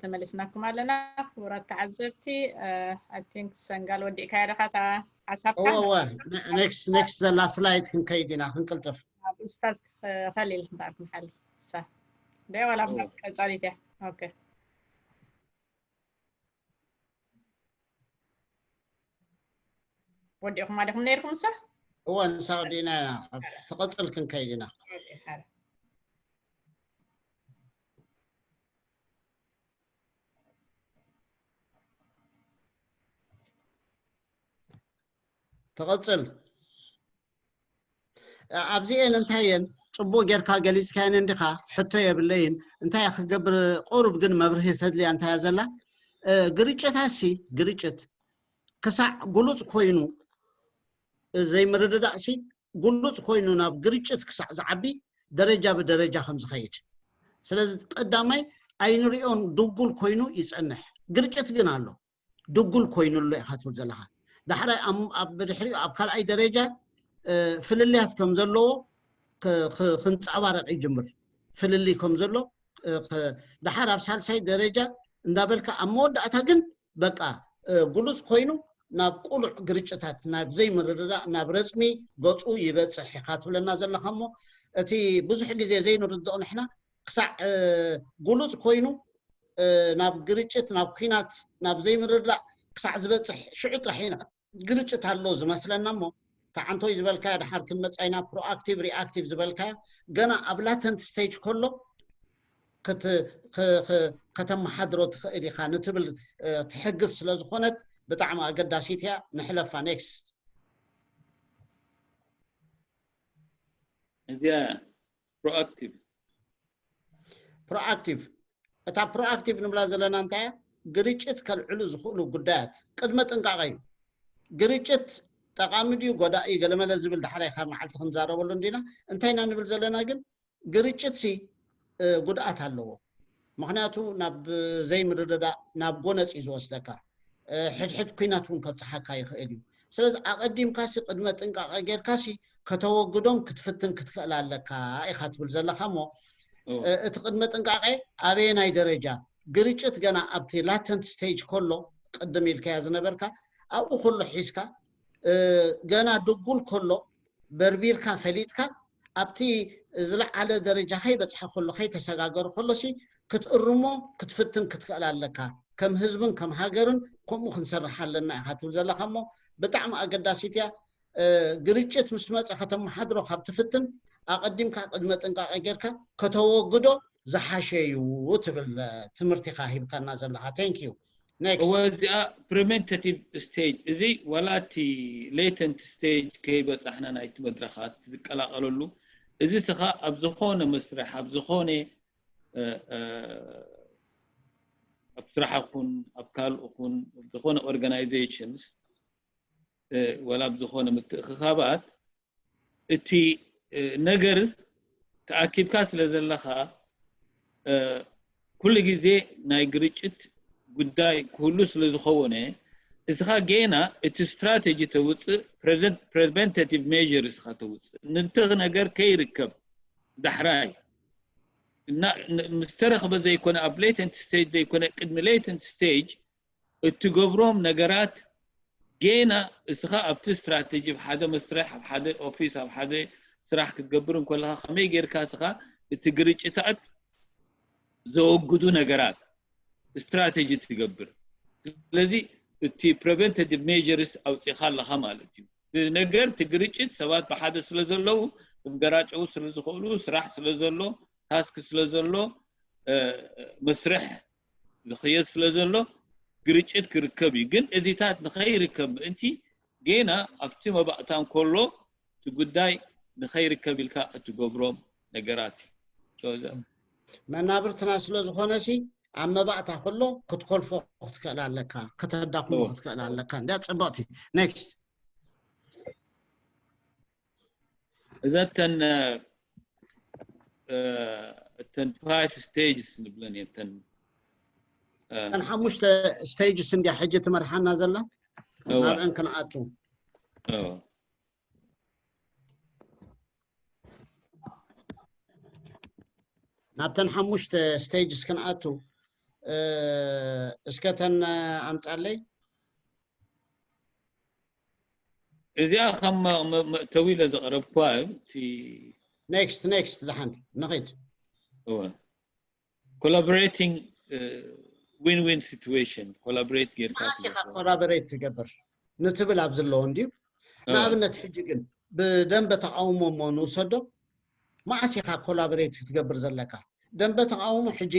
ተመሊስናኩም ኣለና። ክቡራት ተዓዘብቲ፣ I think ሰንጋል ወዲእካያ ዲኻ እታ ሓሳብካ? እወ እወ፣ next next ዘላ ስላይድ ክንከይድ ኢና፣ ክንቅልጥፍ። ኣብ ኡስታዝ ኸሊል እምበኣር ክንሓሊ። እሳ ደ ዋላ እምበኣር ቀጻሊት እያ። ኦኬ። ወዲእኹማ ዲኹም ነይርኩም እሳ? እወ፣ ንሳ ወዲእና ኢና። ትቕጽል ክንከይድ ኢና። ትቕጽል። ኣብዚኤን እንታይ እየን? ጽቡቕ ጌርካ ገሊጽካየን እንዲኻ፣ ሕቶ የብለይን። እንታይ እያ ክገብር? ቁሩብ ግን መብርሂ ተድልያ እንታይ እያ ዘላ? ግርጭታሲ፣ ግርጭት ክሳዕ ግሉጽ ኮይኑ፣ ዘይምርድዳእሲ ግሉጽ ኮይኑ ናብ ግርጭት ክሳዕ ዝዓቢ ደረጃ ብደረጃ ከም ዝኸይድ። ስለዚ ቀዳማይ ኣይንሪኦን፣ ድጉል ኮይኑ ይጸንሕ። ግርጭት ግን ኣሎ። ድጉል ኮይኑሎ ኢኻ ትብል ዘለኻ። ዳሕራይ ኣብ ብድሕሪኡ ኣብ ካልኣይ ደረጃ ፍልልያት ከም ዘለዎ ክንፀባረቕ ይጅምር። ፍልልይ ከም ዘሎ፣ ዳሓር ኣብ ሳልሳይ ደረጃ እንዳበልካ ኣብ መወዳእታ ግን በቃ ግሉጽ ኮይኑ ናብ ቁሉዕ ግርጭታት፣ ናብ ዘይምርድዳእ፣ ናብ ረጽሚ ገጹ ይበጽሕ ኢኻ ትብለና ዘለኻ። እሞ እቲ ብዙሕ ግዜ ዘይንርድኦ ንሕና ክሳዕ ግሉጽ ኮይኑ ናብ ግርጭት፣ ናብ ኲናት፣ ናብ ዘይምርድዳእ ክሳዕ ዝበጽሕ ሽዑ ጥራሕ ኢና ግርጭት ኣሎ ዝመስለና። እሞ ተዓንቶይ ዝበልካዮ ድሓር ክንመጻ ኢና። ፕሮኣክቲቭ ሪኣክቲቭ ዝበልካዮ ገና ኣብ ላተንት ስቴጅ ከሎ ከተመሓድሮ ትኽእል ኢኻ ንትብል ትሕግዝ ስለ ዝኾነት ብጣዕሚ ኣገዳሲት እያ። ንሕለፋ። ኔክስት። እዚኣ ፕሮኣክቲቭ ፕሮኣክቲቭ እታ ፕሮኣክቲቭ ንብላ ዘለና እንታይ እያ? ግርጭት ከልዕሉ ዝኽእሉ ጉዳያት ቅድመ ጥንቃቐ እዩ። ግርጭት ጠቓሚ ድዩ ጎዳኢ ገለመለ ዝብል ዳሕራይ ካብ መዓልቲ ክንዛረበሉ እንዲና። እንታይ ኢና ንብል ዘለና ግን ግርጭት ሲ ጉድኣት ኣለዎ። ምኽንያቱ ናብ ዘይምርድዳእ ናብ ጎነፅ እዩ ዝወስደካ። ሕድሕድ ኩናት እውን ከብፅሓካ ይኽእል እዩ። ስለዚ ኣቐዲምካ ሲ ቅድመ ጥንቃቐ ጌርካ ሲ ከተወግዶም ክትፍትን ክትክእል ኣለካ ኢኻ ትብል ዘለኻ። እሞ እቲ ቅድመ ጥንቃቐ ኣበየናይ ደረጃ? ግርጭት ገና ኣብቲ ላተንት ስቴጅ ከሎ ቅድም ኢልካያ ዝነበርካ ኣብኡ ከሎ ሒዝካ ገና ድጉል ከሎ በርቢርካ ፈሊጥካ ኣብቲ ዝለዓለ ደረጃ ከይበፅሐ ከሎ ከይተሰጋገሩ ከሎ ሲ ክትእርሞ ክትፍትን ክትክእል ኣለካ። ከም ህዝብን ከም ሃገርን ከምኡ ክንሰርሕ ኣለና ኢኻ ትብል ዘለኻ። እሞ ብጣዕሚ ኣገዳሲት እያ። ግርጭት ምስ መፀ ከተመሓድሮ ካብ ትፍትን ኣቐዲምካ ቅድመ ጥንቃቐ ጌርካ ከተወግዶ ዝሓሸ እዩ ትብል ትምህርቲ ኢኻ ሂብካና ዘለኻ። Thank you. Next. እወ እዚኣ ፕሪቨንታቲቭ ስቴጅ፣ እዚ ዋላ እቲ ሌተንት ስቴጅ ከይበፃሕና ናይቲ መድረኻት ዝቀላቐለሉ፣ እዚ ስኻ ኣብ ዝኾነ መስርሕ ኣብ ዝኾነ ኣብ ስራሕ ኹን ኣብ ካልእ ኹን ዝኾነ ኦርጋናይዜሽንስ ወላ ኣብ ዝኾነ ምትእኽኻባት እቲ ነገር ተኣኪብካ ስለ ዘለኻ ኩሉ ግዜ ናይ ግርጭት ጉዳይ ክህሉ ስለ ዝኸወነ እስኻ ጌና እቲ ስትራቴጂ ተውፅእ፣ ፕሪቨንታቲቭ ሜዥር እስኻ ተውፅእ፣ ንቲ ነገር ከይርከብ ዳሕራይ እና ምስ ተረኽበ ዘይኮነ ኣብ ሌተንት ስቴጅ ዘይኮነ ቅድሚ ሌተንት ስቴጅ እትገብሮም ነገራት ጌና እስኻ ኣብቲ ስትራቴጂ ኣብ ሓደ መስርሕ ኣብ ሓደ ኦፊስ ኣብ ሓደ ስራሕ ክትገብር እንከለኻ ከመይ ጌርካ እስኻ እቲ ግርጭታት ዘወግዱ ነገራት ስትራቴጂ ትገብር። ስለዚ እቲ ፕሪቨንታቲቭ ሜዥርስ ኣውፂእኻ ኣለኻ ማለት እዩ። ነገር እቲ ግርጭት ሰባት ብሓደ ስለ ዘለዉ ክገራጨዉ ስለ ዝኽእሉ ስራሕ ስለ ዘሎ ታስክ ስለ ዘሎ መስርሕ ዝኽየድ ስለ ዘሎ ግርጭት ክርከብ እዩ። ግን እዚታት ንኸይርከብ ምእንቲ ጌና ኣብቲ መባእታ እንከሎ እቲ ጉዳይ ንኸይርከብ ኢልካ እትገብሮም ነገራት እዩ። መናብርትና ስለ ዝኾነ ሲ ኣብ መባእታ ከሎ ክትኮልፎ ክትክእል ኣለካ፣ ከተዳኽሞ ክትክእል ኣለካ። እንዲያ ፅብቕቲ። ኔክስት። እዛ እተን እተን ፋይቭ ስቴጅስ ንብለን እየን እተን እተን ሓሙሽተ ስቴጅስ እንዲያ ሕጂ ትመርሓና ዘላ ናብአን ክንኣቱ ናብተን ሓሙሽተ ስቴጅስ ክንኣቱ እስከተን ኣምጻለይ። እዚኣ ከም መእተዊ ኢለ ዘቕረብኳ እቲ next next ደሓን ንኺድ። Collaborating win win situation collaborate ጌርካ collaborate ትገብር ንትብል ኣብ ዘለዎ እንድዩ። ንኣብነት ሕጂ ግን ብደንበ ተቃውሞ እሞ ንውሰዶ፣ መዓስ ኢኻ collaborate ክትገብር ዘለካ? ደንበ ተቃውሞ ሕጂ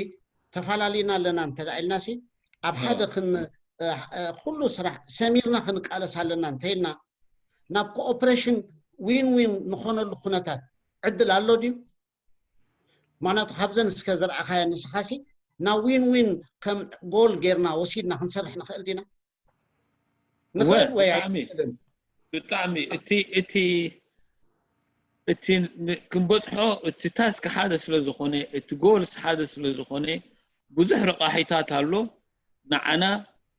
ተፈላለና ኣለና እንተ ኢልና ሲ ኣብ ሓደ ክን ኩሉ ስራሕ ሰሚርና ክንቃለስ ኣለና እንተኢልና ናብ cooperation win win ንኾነሉ ኩነታት ዕድል ኣሎ ድዩ? ምክንያቱ ካብዘን እስከ ዝረኣኻዮ ንስኻሲ ናብ win win ከም goal ጌርና ወሲድና ክንሰርሕ ንኽእል ዲና? ንኽእል ወይ ኣይንኽእልን? ብጣዕሚ እቲ እቲ እቲ ክንበፅሖ እቲ task ሓደ ስለ ዝኾነ እቲ goals ሓደ ስለ ዝኾነ ብዙሕ ረቋሒታት ኣሎ ንዓና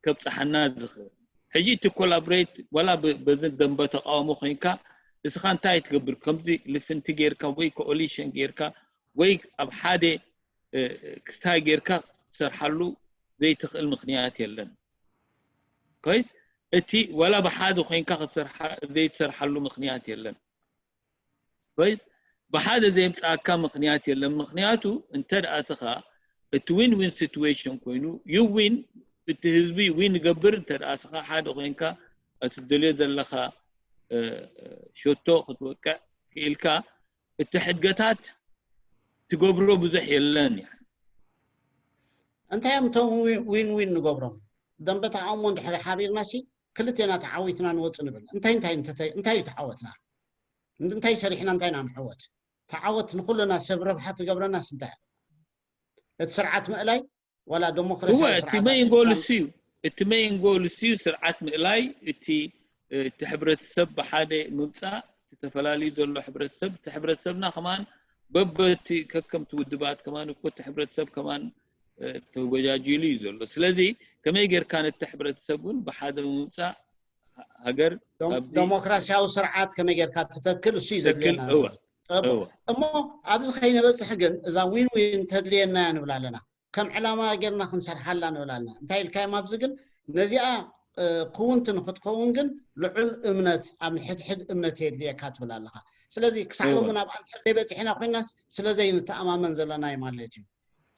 ከብፅሓና ዝኽእል። ሕጂ እቲ collaborate ዋላ በዚ ደንበ ተቃውሞ ኮይንካ እስኻ እንታይ ትገብር ከምዚ ልፍንቲ ጌርካ ወይ coalition ጌርካ ወይ ኣብ ሓደ ክስታይ ጌርካ ክትሰርሓሉ ዘይትኽእል ምኽንያት የለን። ኮይስ እቲ ዋላ ብሓደ ኮይንካ ዘይትሰርሓሉ ምኽንያት የለን። ኮይስ ብሓደ ዘየምፃእካ ምኽንያት የለን። ምኽንያቱ እንተ ደኣ ስኻ እቲ win win situation ኮይኑ you win እቲ ህዝቢ win ይገብር እንተ ደኣ ስኻ ሓደ ኮይንካ እቲ ትደልዮ ዘለኻ ሸቶ ክትወቅዕ ክኢልካ እቲ ሕድገታት ትገብሮ ብዙሕ የለን። እንታይ እዮም እቶም win win ንገብሮም? ደንበ ተቃውሞ እንድሕሪ ሓቢርና ሲ ክልቴና ተዓዊትና ንወፅ ንብል። እንታይ እንታይ እንታይ እዩ ተዓወትና? እንታይ ሰሪሕና እንታይ ኢና ንዕወት? ተዓወት ንኩልና ሰብ ረብሓ ትገብረናስ እንታይ? እቲ ስርዓት ምእላይ ዋላ ዲሞክራሲያዊ ስርዓት እቲ main goal እሱ እዩ። እቲ main goal እሱ እዩ ስርዓት ምእላይ እቲ እቲ ሕብረተሰብ ብሓደ ምምፃእ እቲ ተፈላለዩ ዘሎ ሕብረተሰብ እቲ ሕብረተሰብና ከማን በበቲ ከከምቲ ውድባት ከማን እኮ እቲ ሕብረተሰብ ከማን ተጎጃጅሉ እዩ ዘሎ። ስለዚ ከመይ ጌርካ ነቲ ሕብረተሰብ እውን ብሓደ ምምፃእ ሃገር ዲሞክራሲያዊ ስርዓት ከመይ ጌርካ ትተክል እሱ እዩ ዘድልየና። እሞ ኣብዚ ከይንበፅሕ ግን እዛ win win ተድልየና እያ ንብል ኣለና። ከም ዕላማ ጌርና ክንሰርሓላ ንብል ኣለና። እንታይ ኢልካዮም ኣብዚ ግን ነዚኣ ክውንቲ ንክትከውን ግን ልዑል እምነት ኣብ ሕድሕድ እምነት የድልየካ ትብል ኣለኻ። ስለዚ ክሳዕ ሎሚ ናብኣ እንድሕር ዘይበፂሕና ኮይናስ ስለ ዘይንተኣማመን ዘለና እዩ ማለት እዩ።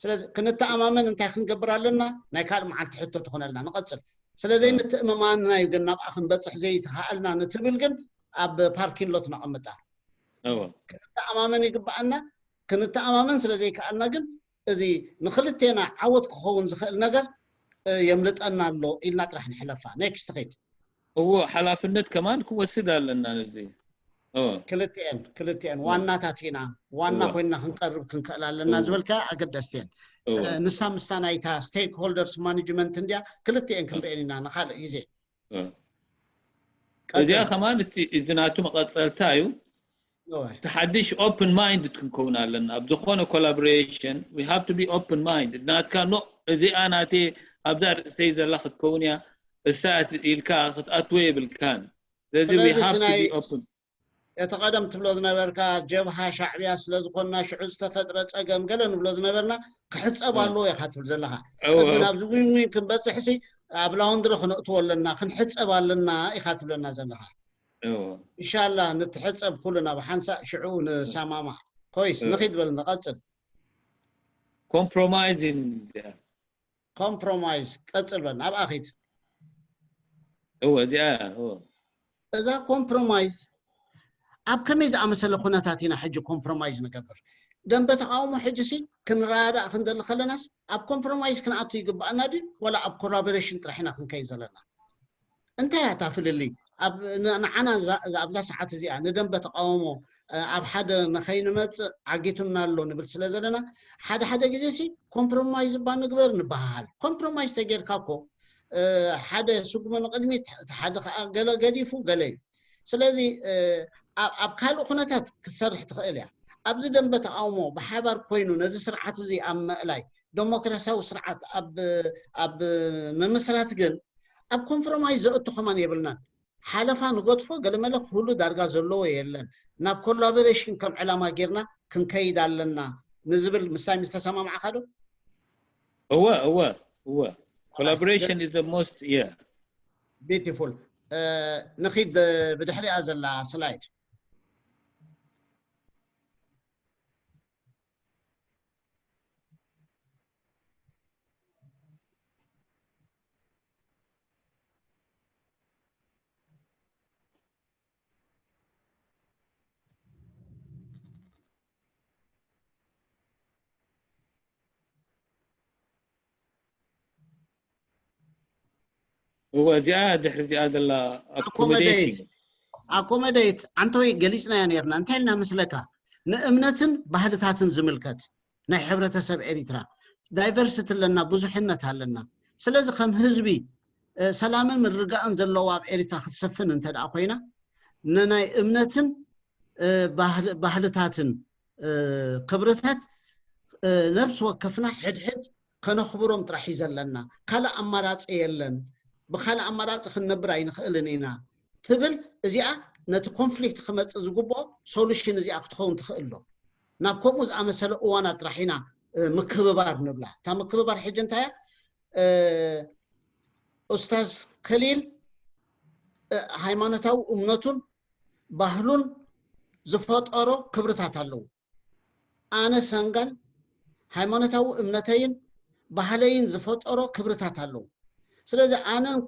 ስለዚ ክንተኣማመን እንታይ ክንገብር ኣለና? ናይ ካልእ መዓልቲ ሕቶ ትኾነልና። ንቐፅል። ስለ ዘይምትእምማንና እዩ ግን ናብኣ ክንበፅሕ ዘይተኸኣልና ንትብል ግን ኣብ parking lot ነቐምጣ። ክንተኣማመን ይግብኣና። ክንተኣማመን ስለ ዘይከኣልና ግን እዚ ንክልቴና ዓወት ክኸውን ዝኽእል ነገር የምልጠና ኣሎ ኢልና ጥራሕ ንሕለፋ። Next ኺድ። እዎ ሓላፍነት ከማን ክወስድ ኣለና ነዚ። ክልቲኤን ክልቲኤን ዋናታት ኢና፣ ዋና ኮይንና ክንቀርብ ክንክእል ኣለና ዝበልካ ኣገደስቲ እየን። ንሳ ምስታ ናይታ stakeholders management እንድያ። ክልቲኤን ክንሪኤን ኢና ንካልእ ግዜ። እዚኣ ከማን እቲ ናቱ መቐፀልታ እዩ። እቲ ሓድሽ open mind ክንከውን ኣለና ኣብ ዝኾነ collaboration we have to be open mind። ናትካ ኖ እዚኣ ናተይ ኣብዛ ርእሰይ ዘላ ክትከውን እያ እሳ ኢልካ ክትኣትዎ የብልካን። ስለዚ we have to be open። እቲ ቀደም ትብሎ ዝነበርካ ጀብሃ ሻዕብያ ስለ ዝኾንና ሽዑ ዝተፈጥረ ፀገም ገለ ንብሎ ዝነበርና ክሕፀብ ኣለዎ ኢኻ ትብል ዘለኻ። ቅድሚ ናብዚ win win ክንበፅሕሲ ኣብ ላውንድሪ ክነእትዎ ኣለና ክንሕፀብ ኣለና ኢኻ ትብለና ዘለኻ። ኢንሻላ ንትሕፀብ ኩልና ብሓንሳእ ሽዑ ንሰማማዕ። ኮይስ ንኺድ በል ንቐፅል። Compromising compromise ቀፅል በል ናብኣ ኺድ። እወ እዚኣ እዛ compromise ኣብ ከመይ ዝኣመሰለ ኩነታት ኢና ሕጂ compromise ንገብር? ደንበ ተቃውሞ ሕጂ ሲ ክንረዳዳእ ክንደሊ ከለናስ ኣብ compromise ክንኣቱ ይግባኣና ድዩ ወላ ኣብ collaboration ጥራሕ ኢና ክንከይድ ዘለና? እንታይ እያ እታ ፍልልይ? ንዓና ኣብዛ ሰዓት እዚኣ ንደንበ ተቃውሞ ኣብ ሓደ ንኸይንመፅእ ዓጊቱና ኣሎ ንብል ስለ ዘለና ሓደ ሓደ ግዜ ሲ compromise እባ ንግበር ንበሃል። Compromise ተጌርካ እኮ ሓደ ስጉሚ ንቕድሚት እቲ ሓደ ከዓ ገለ ገዲፉ ገለ እዩ። ስለዚ ኣብ ካልእ ኩነታት ክትሰርሕ ትኽእል እያ። ኣብዚ ደንበ ተቃውሞ ብሓባር ኮይኑ ነዚ ስርዓት እዚ ኣብ ምእላይ ደሞክራሲያዊ ስርዓት ኣብ ምምስራት ግን ኣብ compromise ዘእቱ ከማን የብልናን። ሓለፋ ንገድፎ ገለመለ ኩሉ ዳርጋ ዘለዎ የለን። ናብ collaboration ከም ዕላማ ጌርና ክንከይድ ኣለና ንዝብል ምሳይ ምስ ተሰማማዕካ ዶ? እወ እወ እወ collaboration is the most yeah beautiful ንኺድ ብድሕሪኣ ዘላ slide እወ እዚኣ ድሕሪ እዚኣ ዘላ accommodate ኣኮመዴት ኣንተወይ ገሊፅናያ ነርና እንታይ ኢልና ምስለካ ንእምነትን ባህልታትን ዝምልከት ናይ ሕብረተሰብ ኤሪትራ diversity ኣለና ብዙሕነት ኣለና ስለዚ ከም ህዝቢ ሰላምን ምርጋእን ዘለዎ ኣብ ኤሪትራ ክትሰፍን እንተ ኮይና ንናይ እምነትን ባህልታትን ክብርታት ነብሲ ወከፍና ሕድሕድ ከነኽብሮም ጥራሕ እዩ ዘለና ካልእ ኣማራፂ የለን ብካልእ ኣማራፂ ክንነብር ኣይንኽእልን ኢና ትብል እዚኣ ነቲ conflict ክመፅእ ዝግብኦ solution እዚኣ ክትኸውን ትኽእል ዶ ናብ ከምኡ ዝኣመሰለ እዋናት ጥራሕ ኢና ምክብባር ንብላ እታ ምክብባር ሕጂ እንታይ እያ ኡስታዝ ከሊል ሃይማኖታዊ እምነቱን ባህሉን ዝፈጠሮ ክብርታት ኣለዉ ኣነ ሰንጋል ሃይማኖታዊ እምነተይን ባህለይን ዝፈጠሮ ክብርታት ኣለዉ ስለዚ ኣነን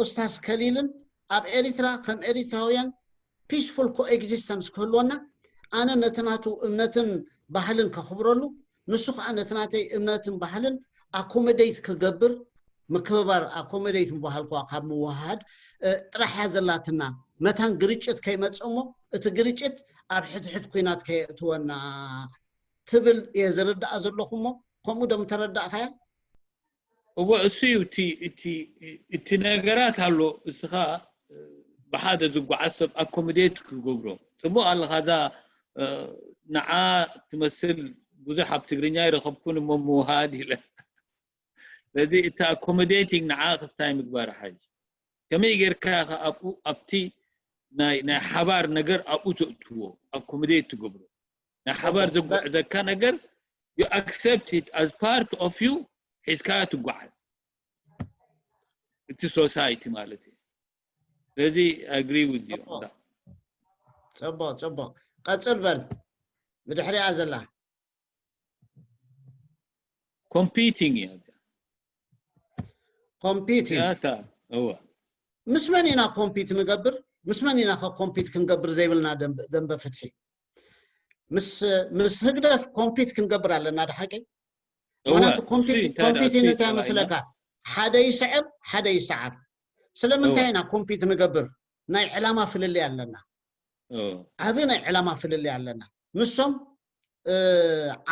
ኡስታዝ ከሊልን ኣብ ኤሪትራ ከም ኤሪትራውያን peaceful coexistence ክህልወና ኣነ ነቲ ናቱ እምነትን ባህልን ከኽብረሉ ንሱ ከዓ ነቲ ናተይ እምነትን ባህልን accommodate ክገብር ምክብባር accommodate ምባሃልኳ ካብ ምውሃድ ጥራሕ እያ ዘላትና መታን ግርጭት ከይመፅእ እሞ እቲ ግርጭት ኣብ ሕድሕድ ኩናት ከየእትወና ትብል እየ ዝርዳኣ ዘለኹ እሞ ከምኡ ዶ ምተረዳእካያ እወ እሱ እዩ እቲ እቲ እቲ ነገራት ኣሎ እስኻ ብሓደ ዝጓዓዝ ሰብ accommodate ክገብሮ ጽቡቅ ኣለኻ እዛ ንዓ ትመስል ብዙሕ ኣብ ትግርኛ ይረኸብኩን እሞ ምውሃድ ኢለ ስለዚ እቲ accommodating ንዓ ክስታይ ምግባር ሓይሽ ከመይ ጌርካ ኢኻ ኣብኡ ኣብቲ ናይ ናይ ሓባር ነገር ኣብኡ ተእትዎ accommodate ትገብሮ ናይ ሓባር ዘጓዕዘካ ነገር you accept it as part of you ሒዝካ ትጓዓዝ እቲ society ማለት እዩ ስለዚ agree with you ጽቡቅ ጽቡቅ ቀጽል በል ብድሕሪኣ ዘላ competing እያ competing ያታ እወ ምስ መን ኢና compete ንገብር ምስ መን ኢና compete ክንገብር ዘይብልና ደንበ ፍትሒ ምስ ምስ ህግደፍ compete ክንገብር ኣለና ድሓቂ ምክንያቱ compete እንታይ መስለካ ሓደ ይስዕብ ሓደ ይሰዓብ ስለምንታይ ኢና compete ንገብር ናይ ዕላማ ፍልልይ ኣለና ዓብ ናይ ዕላማ ፍልልይ ኣለና ንሶም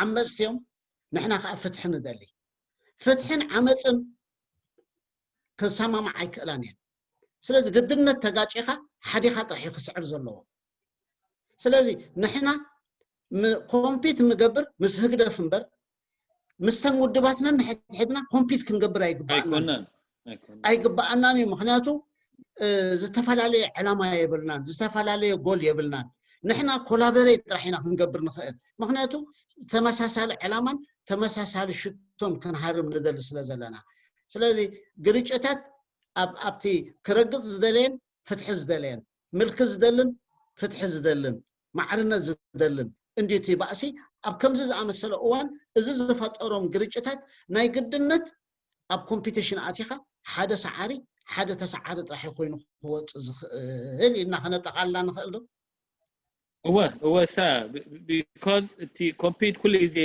ዓመፅቲ እዮም ንሕና ከዓ ፍትሒ ንደሊ ፍትሕን ዓመፅን ክሰማማዕ ኣይክእላን እየን ስለዚ ግድነት ተጋጭኻ ሓዲኻ ጥራሕ እዩ ክስዕር ዘለዎ ስለዚ ንሕና compete ንገብር ምስ ህግደፍ እምበር ምስተን ውድባትናን ንሕድሕድና compete ክንገብር ኣይግባኣናን ኣይግባኣናን እዩ ምክንያቱ ዝተፈላለየ ዕላማ የብልናን ዝተፈላለየ goal የብልናን ንሕና collaborate ጥራሕ ኢና ክንገብር ንኽእል ምክንያቱ ተመሳሳሊ ዕላማን ተመሳሳሊ ሽቶን ክንሃርም ንደሊ ስለ ዘለና ስለዚ ግርጭታት ኣብ ኣብቲ ክረግፅ ዝደለየን ፍትሒ ዝደለየን ምልኪ ዝደልን ፍትሒ ዝደልን ማዕርነት ዝደልን እንዲቲ ባእሲ ኣብ ከምዚ ዝኣመሰለ እዋን እዚ ዝፈጠሮም ግርጭታት ናይ ግድነት ኣብ competition ኣቲኻ ሓደ ሰዓሪ ሓደ ተሰዓሪ ጥራሕ ኮይኑ ክወፅእ ዝኽእል ኢልና ከነጠቃልላ ንኽእል ዶ? እወ እወ እሳ because እቲ compete ኩሉ ግዜ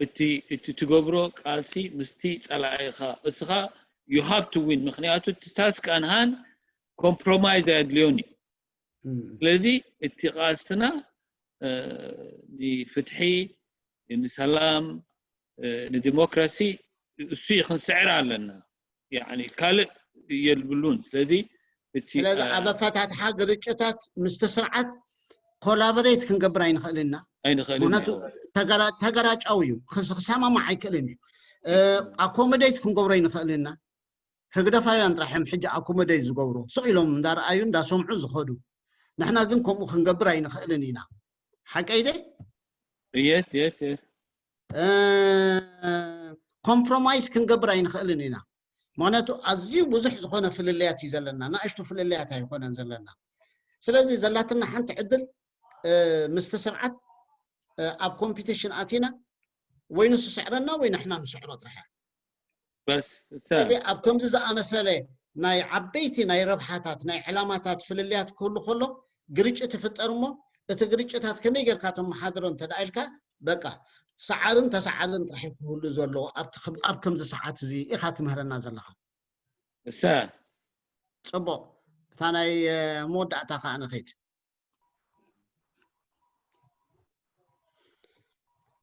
እቲ እቲ ትገብሮ ቃልሲ ምስቲ ፀላኢኻ እስኻ you have to win ምክንያቱ እቲ task on hand compromise ኣየድልዮን እዩ ስለዚ እቲ ቃልስና ንፍትሒ ንሰላም ንዲሞክራሲ እሱ እዩ ክንስዕር ኣለና ካልእ የልብሉን ስለዚ እቲ ስለዚ ኣብ ኣፈታትሓ ግርጭታት ምስቲ ስርዓት collaborate ክንገብር ኣይንኽእልና ኣይንኽእልን ተገራጫዊ እዩ ክሰማማዕ ኣይክእልን እዩ accommodate ክንገብሮ ኣይንኽእልና ህግደፋውያን ጥራሕ እዮም ሕጂ accommodate ዝገብሩ ስቕ ኢሎም እንዳረኣዩ እንዳሰምዑ ዝኸዱ ንሕና ግን ከምኡ ክንገብር ኣይንኽእልን ኢና ሓቀይ ደ yes yes yes ኮምፕሮማይዝ ክንገብር ኣይንኽእልን ኢና። ምክንያቱ ኣዝዩ ብዙሕ ዝኾነ ፍልልያት እዩ ዘለና፣ ንኣሽቱ ፍልልያት ኣይኮነን ዘለና። ስለዚ ዘላትና ሓንቲ ዕድል ምስቲ ስርዓት ኣብ ኮምፒቲሽን ኣቲና ወይ ንሱ ስዕረና ወይ ንሕና ንስዕሮ ጥራሕ። በስ ስለዚ ኣብ ከምዚ ዝኣመሰለ ናይ ዓበይቲ ናይ ረብሓታት ናይ ዕላማታት ፍልልያት ክህሉ ከሎ ግርጭት ይፍጠር እሞ እቲ ግርጭታት ከመይ ጌርካ ተመሓድሮ እንተ ደኣ ኢልካ በቃ ሰዓርን ተሰዓርን ጥራሕ ክህሉ ዘለዎ ኣብ ከምዚ ሰዓት እዚ ኢኻ ትምህረና ዘለኻ። እሳ ጽቡቕ እታ ናይ መወዳእታ ከዓ ንኸይድ።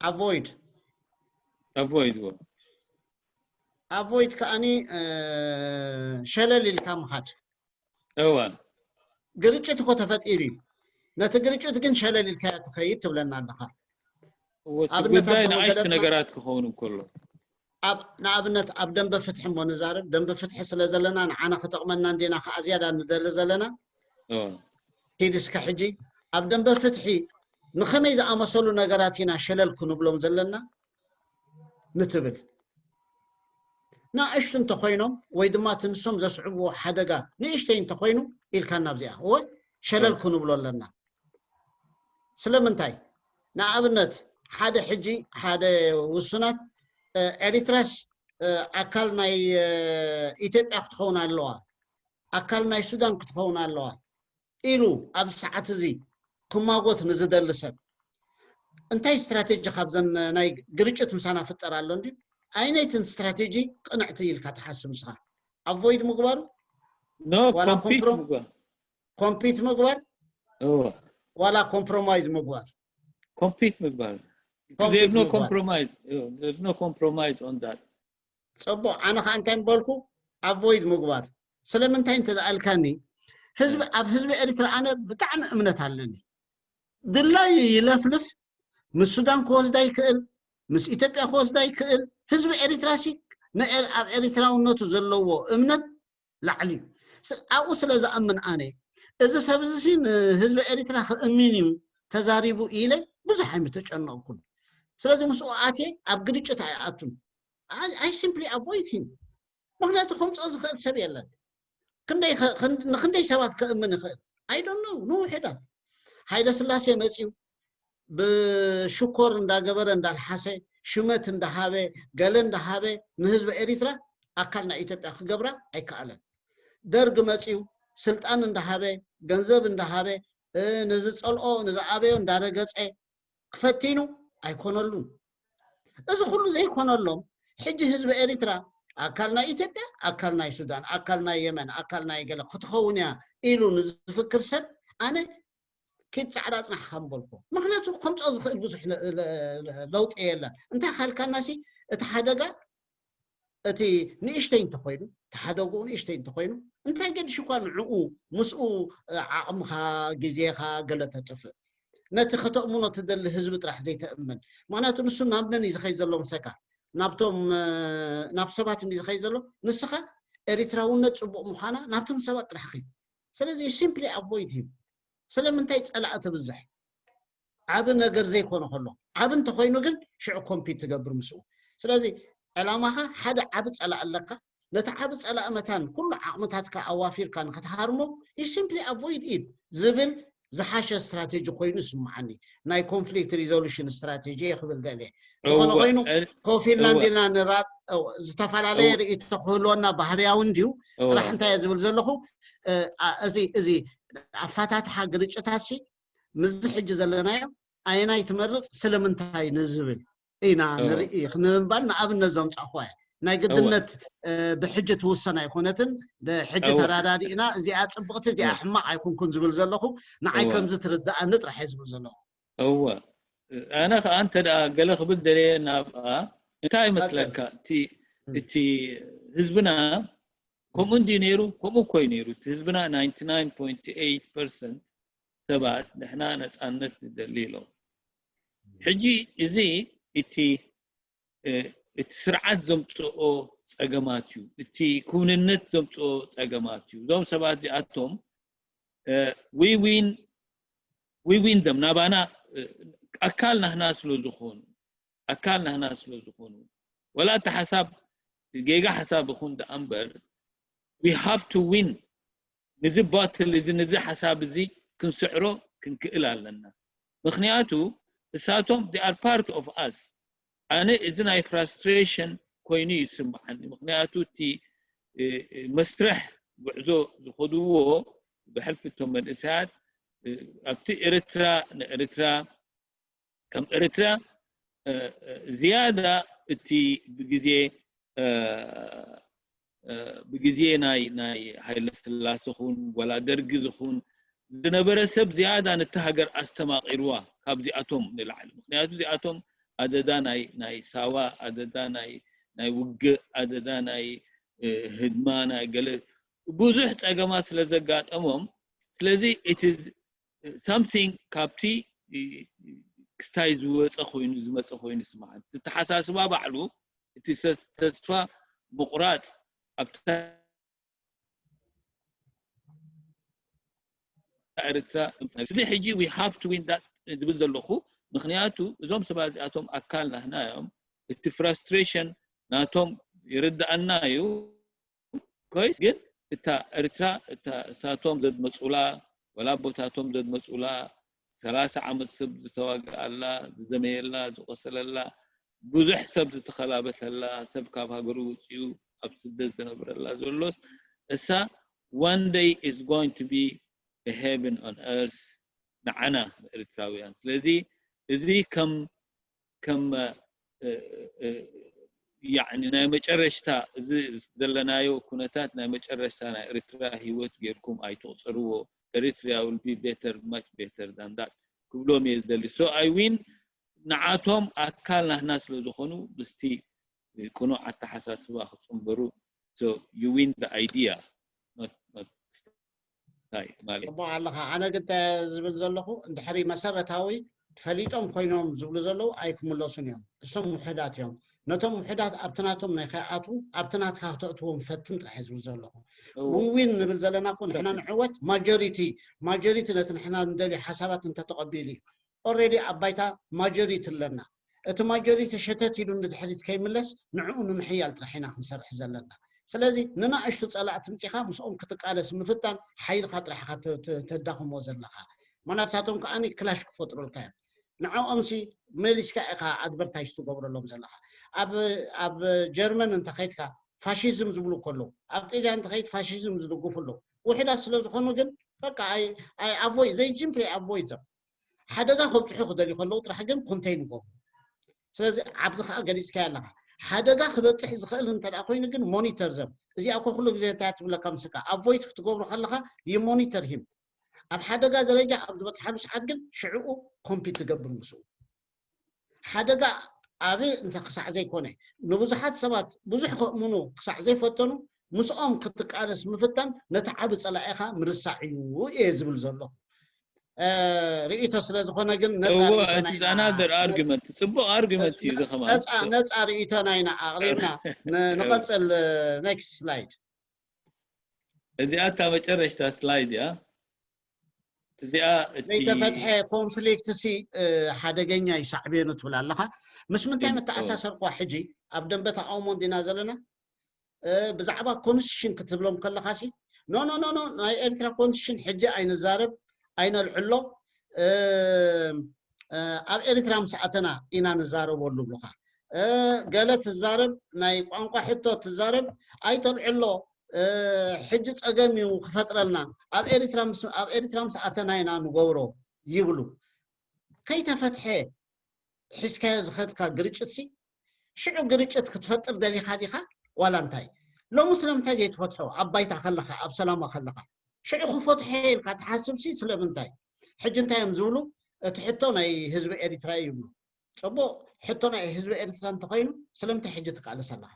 avoid avoid avoid ከዓኒ ሸለል ኢልካ ምኻድ። እወ ግርጭት እኮ ተፈጢሩ እዩ። ነቲ ግርጭት ግን ሸለል ኢልካዮ ትኸይድ ትብለና ኣለኻ። ኣብነታት ጉዳይ ንኣሽቱ ነገራት ክኸውን እንከሎ ኣብ ንኣብነት ኣብ ደንበ ፍትሒ እሞ ንዛረብ። ደንበ ፍትሒ ስለ ዘለና ንዓና ክጠቕመና እንዲና ከዓ ዝያዳ ንደሊ ዘለና። ኪድ እስከ ሕጂ ኣብ ደንበ ፍትሒ ንኸመይ ዝኣመሰሉ ነገራት ኢና ሸለል ክንብሎም ዘለና ንትብል። ንኣሽቱ እንተኾይኖም ወይ ድማ እቲ ንሶም ዘስዕብዎ ሓደጋ ንእሽተይ እንተኾይኑ ኢልካ ናብዚኣ እወ ሸለል ክንብሎ ኣለና። ስለምንታይ? ንኣብነት ሓደ ሕጂ ሓደ ውሱናት ኤሪትራስ ኣካል ናይ ኢትዮጵያ ክትኸውን ኣለዋ፣ ኣካል ናይ ሱዳን ክትኸውን ኣለዋ ኢሉ ኣብ ሰዓት እዚ ክማጎት ንዝደሊ ሰብ እንታይ ስትራቴጂ ካብዘን ናይ ግርጭት ምሳና ፍጠር ኣሎ እንዲ ኣይነይትን ስትራቴጂ ቅንዕቲ ኢልካ ትሓስብ ንስኻ? avoid ምግባሩ no ዋላ compete ኮምፕሮ- ምግባር ኮምፒት ምግባር እወ ዋላ ኮምፕሮማይዝ ምግባር? compete ምግባር Compete there's no ምግባር። compromise there's no compromise on that ጽቡቕ ኣነ ከዓ እንታይ ምበልኩ avoid ምግባር። ስለምንታይ እንተዝኣልካኒ ህዝቢ ኣብ ህዝቢ ኤርትራ ኣነ ብጣዕሚ እምነት ኣለኒ። ድላዩ ይለፍልፍ ምስ ሱዳን ክወስዳ ይክእል ምስ ኢትዮጵያ ክወስዳ ይክእል። ህዝቢ ኤርትራ ሲ ንኤር- ኣብ ኤርትራውነቱ ዘለዎ እምነት ላዕሊ እዩ። ስ- ኣብኡ ስለ ዝኣምን ኣነ እዚ ሰብ እዚ ሲ ንህዝቢ ኤርትራ ክእምን እዩ ተዛሪቡ ኢለ ብዙሕ ኣይምተጨነቕኩን። ስለዚ ምስኡ ኣትየ ኣብ ግርጭት ኣይኣቱን። I simply avoid him ምክንያቱ ከምፅኦ ዝኽእል ሰብ የለን። ክንደይ ከ- ክን- ንክንደይ ሰባት ከእምን ይኽእል I don't know ንውሕዳት። ሃይለ ስላሴ መፅዩ ብሽኮር እንዳገበረ እንዳልሓሰ ሽመት እንዳሃበ ገለ እንዳሃበ ንህዝቢ ኤሪትራ ኣካል ናይ ኢትዮጵያ ክገብራ ኣይከኣለን። ደርግ መፅዩ ስልጣን እንዳሃበ ገንዘብ እንዳሃበ ንዝፀልኦ ንዝኣበዮ እንዳረገፀ ክፈቲኑ ኣይኮነሉን። እዚ ኩሉ ዘይኮነሎም ሕጂ ህዝቢ ኤሪትራ ኣካል ናይ ኢትዮጵያ ኣካል ናይ ሱዳን ኣካል ናይ የመን ኣካል ናይ ገለ ክትኸውን እያ ኢሉ ንዝፍክር ሰብ ኣነ ኪድ ፃዕዳ ፅናሕካ ምበልኮ ምክንያቱ ከምፅኦ ዝኽእል ብዙሕ ለውጢ የለን። እንታይ ካልካናሲ እቲ ሓደጋ እቲ ንእሽተይ እንተኮይኑ ተሓደጉኡ ንእሽተይ እንተኮይኑ እንታይ ገድሽ እኳ ንዕኡ ምስኡ ዓቕምኻ ግዜኻ ገለ ተጥፍእ ነቲ ከተእምኖ ትደሊ ህዝቢ ጥራሕ ዘይተእምን ምክንያቱ ንሱ ናብ መን እዩ ዝኸይድ ዘሎ ምሰካ ናብቶም ናብ ሰባት እንዲ ዝኸይድ ዘሎ ንስኻ ኤሪትራውነት ፅቡቕ ምዃና ናብቶም ሰባት ጥራሕ ኸይድ ስለዚ simply avoid him ስለምንታይ ፀላእ ትብዝሕ ዓቢ ነገር ዘይኮነ ከሎ ዓቢ እንተኮይኑ ግን ሽዑ ኮምፒት ትገብር ምስኡ ስለዚ ዕላማኻ ሓደ ዓቢ ፀላእ ኣለካ ነቲ ዓቢ ፀላእ መታን ኩሉ ዓቕምታትካ ኣዋፊርካ ንክትሃርሞ you simply avoid it ዝብል ዝሓሸ ስትራቴጂ ኮይኑ ይስምዓኒ ናይ conflict resolution strategy ክብል ደልየ ዝኾነ ኮይኑ ኮፍ ኢልና እንዲና ንራብ ዝተፈላለየ ርእይቶ ክህልወና ባህርያዊ እንድዩ ጥራሕ እንታይ እየ ዝብል ዘለኹ እዚ እዚ ኣፋታትሓ ግርጭታት ሲ ምስዚ ሕጂ ዘለናዮ ኣየናይ ትመርፅ ስለምንታይ ንዝብል ኢና ንርኢ ክንምባል ንኣብነት ዘምፃእኹዋ እየ ናይ ግድነት ብሕጂ ትውሰን ኣይኮነትን ብሕጂ ተራዳዲእና እዚኣ ፅብቕቲ እዚኣ ሕማቕ ኣይኮንኩን ዝብል ዘለኹ ንዓይ ከምዚ ትርዳእኒ ጥራሕ እየ ዝብል ዘለኹ እወ ኣነ ከዓ እንተ ገለ ክብል ደለየ ናብኣ እንታይ ይመስለካ እቲ ህዝብና ከምኡ እንዲ ነይሩ ከምኡ እኮ እዩ ነይሩ እቲ ህዝብና ናይንቲ ናይን ፖይንት ኤይት ፐርሰንት ሰባት ንሕና ነፃነት ንደሊ ኢሎም ሕጂ እዚ እቲ እቲ ስርዓት ዘምፅኦ ፀገማት እዩ እቲ ክውንነት ዘምፅኦ ፀገማት እዩ እዞም ሰባት እዚኣቶም we win we win them ናባና ኣካል ናህና ስለ ዝኾኑ ኣካል ናህና ስለ ዝኾኑ ወላ እቲ ሓሳብ ጌጋ ሓሳብ ይኹን ደኣ እምበር we have to win። ንዚ battle እዚ፣ ንዚ ሓሳብ እዚ ክንስዕሮ ክንክእል ኣለና። ምኽንያቱ እሳቶም they are part of us። ኣነ እዚ ናይ frustration ኮይኑ ይስምዓኒ። ምኽንያቱ እቲ መስርሕ ጉዕዞ ዝኸድዎ ብሕልፊ እቶም መንእሰያት ኣብቲ ኤርትራ ንኤርትራ ከም ኤርትራ ዝያዳ እቲ ብግዜ ብግዜ ናይ ናይ ሃይለ ስላሴ ኹን ወላ ደርጊ ዝኹን ዝነበረ ሰብ ዝያዳ ነቲ ሃገር ኣስተማቒርዋ ካብዚኣቶም ንላዕሊ። ምኽንያቱ እዚኣቶም ኣደዳ ናይ ናይ ሳዋ ኣደዳ ናይ ናይ ውግእ ኣደዳ ናይ ህድማ ናይ ገለ ብዙሕ ጸገማት ስለ ዘጋጠሞም ስለዚ it is something ካብቲ ክስታይ ዝወፀ ኮይኑ ዝመፀ ኮይኑ ይስምዓኒ። እቲ ተሓሳስባ ባዕሉ እቲ ተስፋ ምቑራፅ ኣብታ ኤርትራ እዚ ሕጂ we have to win that ዝብል ዘለኹ ምኽንያቱ እዞም ሰባት እዚኣቶም ኣካል ናህና እዮም። እቲ frustration ናቶም ይርዳኣና እዩ። ኮይስ ግን እታ ኤርትራ እታ እሳቶም ዘድመፁላ ወላ ኣቦታቶም ዘድመፁላ ሰላሳ ዓመት ሰብ ዝተዋግኣላ ዝደመየላ ዝቆሰለላ ብዙሕ ሰብ ዝተኸላበተላ ሰብ ካብ ሃገሩ ውፅኡ ኣብ ስደት ዝነብረላ ዘሎስ እሳ one day is going to be a heaven on earth ንዓና ንኤርትራውያን ስለዚ እዚ ከም ከም ያኒ ናይ መጨረሽታ እዚ ዘለናዮ ኩነታት ናይ መጨረሽታ ናይ ኤርትራ ህይወት ጌርኩም ኣይትቑፀርዎ Eritrea will be better much better than that ክብሎም እየ ዝደሊ so I win ንዓቶም ኣካል ናህና ስለ ዝኾኑ ምስቲ ቅኑዕ ኣተሓሳስባ ክፅንበሩ so you win the idea not not ጽቡቕ ኣለኻ ኣነ ግን ዝብል ዘለኹ እንድሕሪ መሰረታዊ ፈሊጦም ኮይኖም ዝብሉ ዘለዉ ኣይክምለሱን እዮም እሶም ውሕዳት እዮም ነቶም ውሕዳት ኣብቲ ናቶም ናይ ከይኣትዉ ኣብቲ ናትካ ክተእትዎም ፈትን ጥራሕ ዝብል ዘለኹ ዊን ንብል ዘለና ኮ ንሕና ንዕወት ማጆሪቲ ማጆሪቲ ነቲ ንሕና ንደልዩ ሓሳባት እንተተቐቢሉ እዩ already ኣብ ባይታ ማጆሪቲ ኣለና እቲ ማጆሪቲ ሸተት ኢሉ ንድሕሪት ከይምለስ ንዕኡ ንምሕያል ጥራሕ ኢና ክንሰርሕ ዘለና ስለዚ ንናእሽቱ ፀላእቲ ምፂኻ ምስኦም ክትቃለስ ምፍታን ሓይልኻ ጥራሕኻ ተዳኽሞ ዘለኻ መናሳቶም ከዓ ክላሽ ክፈጥሩልካ እዮም ንዕኦምሲ መሊስካ ኢኻ ኣድቨርታይዝ ትገብረሎም ዘለኻ ኣብ ጀርመን እንተኸይድካ ፋሽዝም ዝብሉ ከለዉ ኣብ ጢልያን እንተኸይድ ፋሽዝም ዝድግፉ ኣለዉ ውሕዳት ስለ ዝኾኑ ግን በቃ ኣይ ኣቮይ ዘይ ጂምፕሊ ኣቮይ ዘም ሓደጋ ከብፅሑ ክደልዩ ከለዉ ጥራሕ ግን ኮንቴን ይገብሩ ስለዚ ኣብዚ ከዓ ገሊፅካዮ ኣለካ ሓደጋ ክበፅሕ ዝኽእል እንተ ኮይኑ ግን ሞኒተር ዘም እዚኣ እኮ ኩሉ ግዜ እንታይ ትብለካ ምስካ ኣቮይድ ክትገብሩ ከለካ ይሞኒተር ሂም ኣብ ሓደጋ ደረጃ ኣብ ዝበፅሓሉ ሰዓት ግን ሽዕኡ ኮምፒት ትገብር ምስኡ ሓደጋ ኣብ እንተ ክሳዕ ዘይኮነ ንብዙሓት ሰባት ብዙሕ ከእምኑ ክሳዕ ዘይፈተኑ ምስኦም ክትቃለስ ምፍታን ነቲ ዓቢ ጸላኢኻ ምርሳዕ እዩ እየ ዝብል ዘለኹ ርእይቶ ስለ ዝኾነ ግን ነፃ argument ጽቡቕ argument እዩ ዝኸማ ነፃ ርእይቶ ናይና ኣቕሪብና ንቐፅል next slide እዚኣ እታ መጨረሽታ slide እያ እዚኣ ዘይተፈትሐ ኮንፍሊክት ሲ ሓደገኛ እዩ ሳዕቤኑ ትብል ኣለኻ ምስ ምንታይ መተኣሳሰርኳ ሕጂ ኣብ ደንበ ተቃውሞ እንዲና ዘለና ብዛዕባ ኮንስቲቱሽን ክትብሎም ከለኻ ሲ ኖ ኖ ኖ ናይ ኤርትራ ኮንስቲቱሽን ሕጂ ኣይንዛረብ ኣይነልዕሎ ኣብ ኤርትራ ምስ ኣተና ኢና ንዛረበሉ ብሉኻ ገለ ትዛረብ ናይ ቋንቋ ሕቶ ትዛረብ ኣይተልዕሎ ሕጂ ጸገም እዩ ክፈጥረልና ኣብ ኤርትራ ኣብ ኤርትራ ምስ ኣተና ኢና ንገብሮ ይብሉ ከይተፈትሐ ሒዝካዮ ዝኸድካ ግርጭት ሲ ሽዑ ግርጭት ክትፈጥር ደሊኻ ዲኻ ዋላ እንታይ ሎሚ ስለምንታይ ዘይትፈትሖ ኣብ ባይታ ከለኻ ኣብ ሰላማ ከለኻ ሽዑ ክፈትሖ ኢልካ ትሓስብ ሲ ስለምንታይ ሕጂ እንታይ እዮም ዝብሉ እቲ ሕቶ ናይ ህዝቢ ኤሪትራ ይብሉ ጽቡቕ ሕቶ ናይ ህዝቢ ኤሪትራ እንተኾይኑ ስለምንታይ ሕጂ ትቃለስ ኣለኻ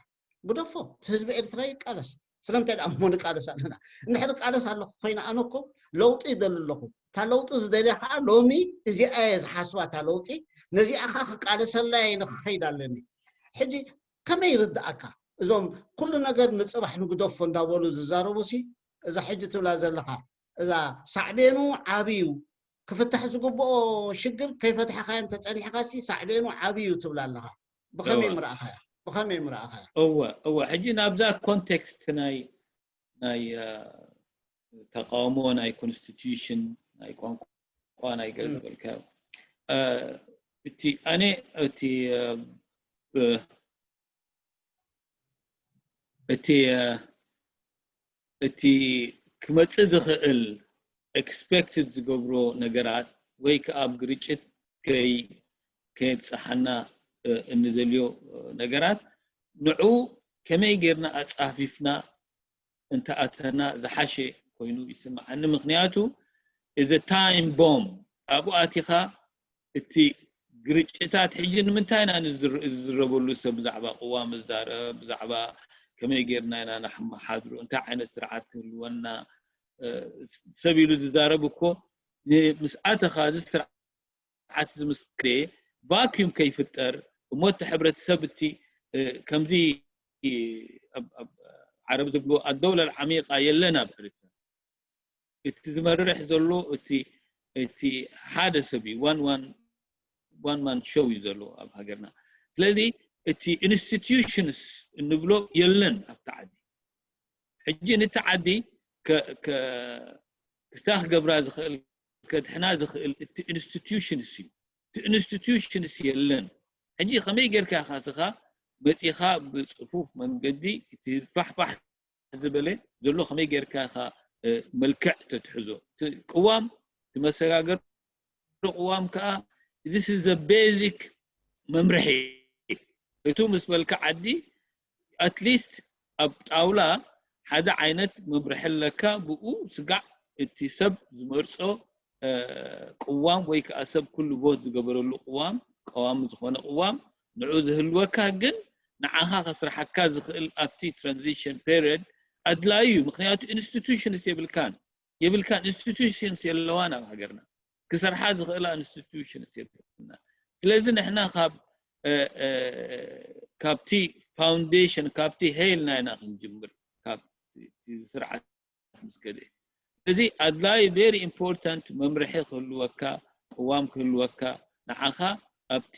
ግደፎ እቲ ህዝቢ ኤርትራ ይቃለስ ስለምንታይ ደኣ እሞ ንቃለስ ኣለና እንድሕር ቃለስ ኣለኹ ኮይነ ኣነ እኮ ለውጢ ይደሊ ኣለኹ እታ ለውጢ ዝደልያ ከዓ ሎሚ እዚኣ እየ ዝሓስባ እታ ለውጢ ነዚኣ ከዓ ክቃለሰላ እየ ንክኸይድ ኣለኒ ሕጂ ከመይ ይርድኣካ እዞም ኩሉ ነገር ንፅባሕ ንግደፎ እንዳበሉ ዝዛረቡ ሲ እዛ ሕጂ ትብላ ዘለኻ እዛ ሳዕቤኑ ዓብዩ ክፍታሕ ዝግብኦ ሽግር ከይፈትሐኻዮ እንተፀኒሕካ ሲ ሳዕቤኑ ዓብዩ ትብላ ኣለኻ ብኸመይ ምርኣኻያ ብኸመይ ምረኣኻዮ? እወ እወ ሕጂ ናብዛ ኮንቴክስት ናይ ናይ ተቃውሞ ናይ ኮንስቲቱሽን ናይ ቋንቋ ናይ ገለ ዝበልካዮ እቲ ኣነ እቲ እቲ እቲ ክመፅእ ዝኽእል ኤክስፔክትድ ዝገብሮ ነገራት ወይ ከዓ ኣብ ግርጭት ከይ ከየብፅሓና እንደልዮ ነገራት ንዑ ከመይ ጌርና ኣፃፊፍና እንተኣተና ዝሓሸ ኮይኑ ይስምዓኒ። ምክንያቱ is a time bomb ኣብኡ ኣቲኻ እቲ ግርጭታት ሕጂ ንምንታይ ኢና ንዝረበሉ ሰብ ብዛዕባ ቅዋም ዝዛረብ ብዛዕባ ከመይ ጌርና ኢና ንሓድሮ እንታይ ዓይነት ስርዓት ክህልወና ሰብ ኢሉ ዝዛረብ እኮ ምስ ኣተኻ እዚ ስርዓት ዝምስክሬ ቫኪዩም ከይፍጠር እሞ እቲ ሕብረተሰብ እቲ ከምዚ ዓረብ ዝብሉ ኣደውላ ዓሚቃ የለን ኣብ ኤርትራ እቲ ዝመርሕ ዘሎ እቲ እቲ ሓደ ሰብ እዩ one one one man show እዩ ዘሎ ኣብ ሃገርና ስለዚ እቲ institutions እንብሎ የለን ኣብቲ ዓዲ ሕጂ ነቲ ዓዲ ክስታ ክገብራ ዝኽእል ከድሕና ዝኽእል እቲ institutions እዩ እቲ institutions የለን ሕጂ ከመይ ጌርካ ካስኻ መፂኻ ብፅፉፍ መንገዲ እቲ ፋሕፋሕ ዝበለ ዘሎ ከመይ ጌርካ ኢኻ መልክዕ ተትሕዞ እቲ ቅዋም እቲ መሰጋገሪ ቅዋም ከዓ this is a basic መምርሒ እቱ ምስ በልካ ዓዲ ኣትሊስት ኣብ ጣውላ ሓደ ዓይነት መምርሒ ኣለካ ብኡ ስጋዕ እቲ ሰብ ዝመርፆ ቅዋም ወይ ከዓ ሰብ ኩሉ ቮት ዝገበረሉ ቅዋም ቀዋሚ ዝኾነ ቅዋም ንዑ ዝህልወካ ግን ንዓኻ ከስርሓካ ዝኽእል ኣብቲ ትራንዚሽን ፔሪድ ኣድላዩ እዩ ምክንያቱ ኢንስቲቱሽንስ የብልካን የብልካን ኢንስቲቱሽንስ የለዋን ኣብ ሃገርና ክሰርሓ ዝኽእላ ኢንስቲቱሽንስ የብልና ስለዚ ንሕና ካብ ካብቲ ፋውንዴሽን ካብቲ ሄልና ኢና ክንጅምር ካብ ስርዓት ምስ ከደ እዚ ኣድላይ ቨሪ ኢምፖርታንት መምርሒ ክህልወካ ቅዋም ክህልወካ ንዓኻ ኣብቲ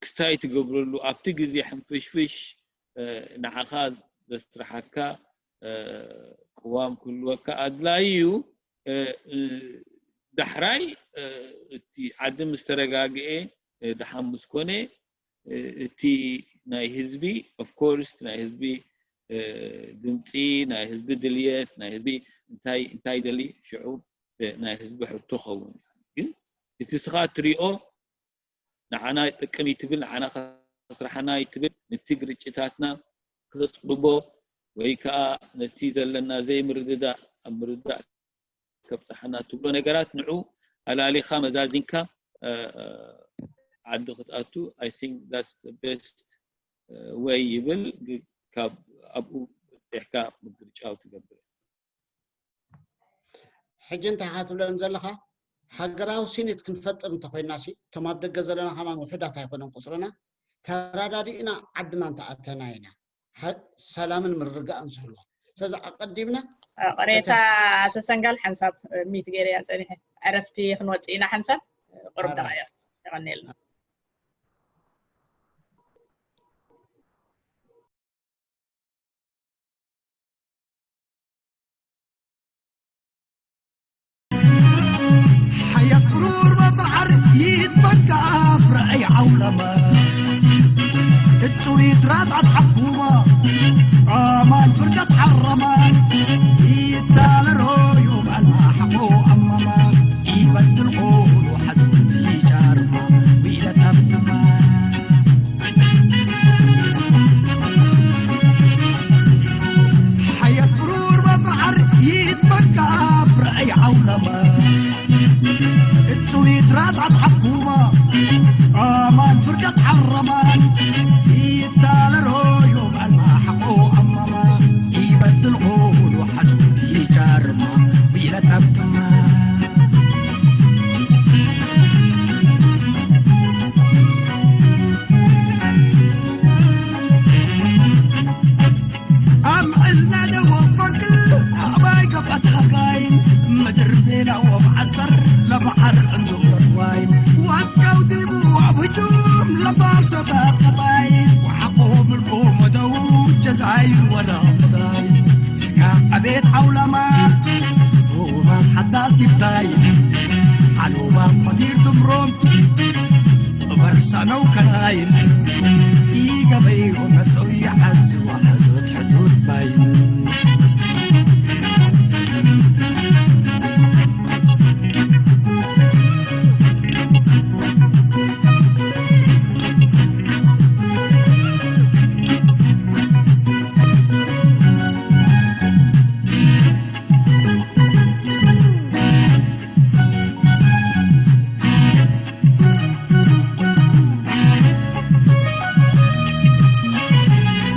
ክስታይ ትገብረሉ ኣብቲ ግዜ ሕንፍሽፍሽ ንዓኻ ዘስርሓካ ቅዋም ክህልወካ ኣድላይ እዩ ዳሕራይ እቲ ዓዲ ምስ ተረጋግኤ ደሓን ምስ ኮነ እቲ ናይ ህዝቢ ኦፍኮርስ ናይ ህዝቢ ድምፂ ናይ ህዝቢ ድልየት ናይ ህዝቢ እንታይ እንታይ ደሊ ሽዑ ናይ ህዝቢ ሕቶ ኸውን ግን እቲ ስኻ ትሪኦ ንዓና ይጠቅም እዩ ትብል ንዓና ከስራሓና እዩ ትብል ነቲ ግርጭታትና ከፅብቦ ወይ ከዓ ነቲ ዘለና ዘይምርድዳእ ኣብ ምርዳእ ከብፅሓና ትብሎ ነገራት ንዑ ኣላሊኻ መዛዚንካ ዓዲ ክትኣቱ I think that's the best way ይብል ካብ ኣብኡ በፂሕካ ምግርጫው ትገብር ሕጂ እንታይ ኢኻ ትብለኒ ዘለኻ ሃገራዊ ሲኒት ክንፈጥር እንተኮይና ሲ እቶም ኣብ ደገ ዘለና ከማን ውሑዳት ኣይኮነን ቁፅርና ተራዳዲእና ዓድና እንተኣተና ኢና ሰላምን ምርርጋእን ዝህልዋ ስለዚ ኣቀዲምና ቅሬታ ኣቶ ሰንጋል ሓንሳብ ሚት ገይረ እያ ፀኒሐ ዕረፍቲ ክንወፅእ ኢና ሓንሳብ ቁሩብ ደቃይቕ የቐኒልና ሓያት ብሩር መብርዓር ይትመካ ኣብ ርኣይ ዓውለመ እፅዊት ራጣት ሓኩማ ኣማን ፍርደት ሓረማ ይታለሮዩ ባልማ ሓቆ ኣማማ ይበድል ቁሉ ሓዝብቲ ጫርማ ዊለት ኣብትማ ሓያት ብሩር መብዓር ይትመካ ኣብ ርኣይ ዓውለማ እፅዊት ራጣት ሓኩማ ኣማን ፍርደት ሓረማን ይታለሮዩ ባልማ ሓቆ ኣማማ ይበድል ቁሉ ሓዝብቲ ጫርማ ዊለት ኣብትማ ኣብ ዕዝና ደወብ ኮንክ ኣባይ ገባት ሃጋይን ምድር ቤላ ወብ ዓስጠር ለባዓር እንዱለት ዋይን ዋት ከውዲቡ ኣብ ህጁም ለፋርሶታት ኣነው ከናይን ይገበዩ መሰው ይዓዝቡ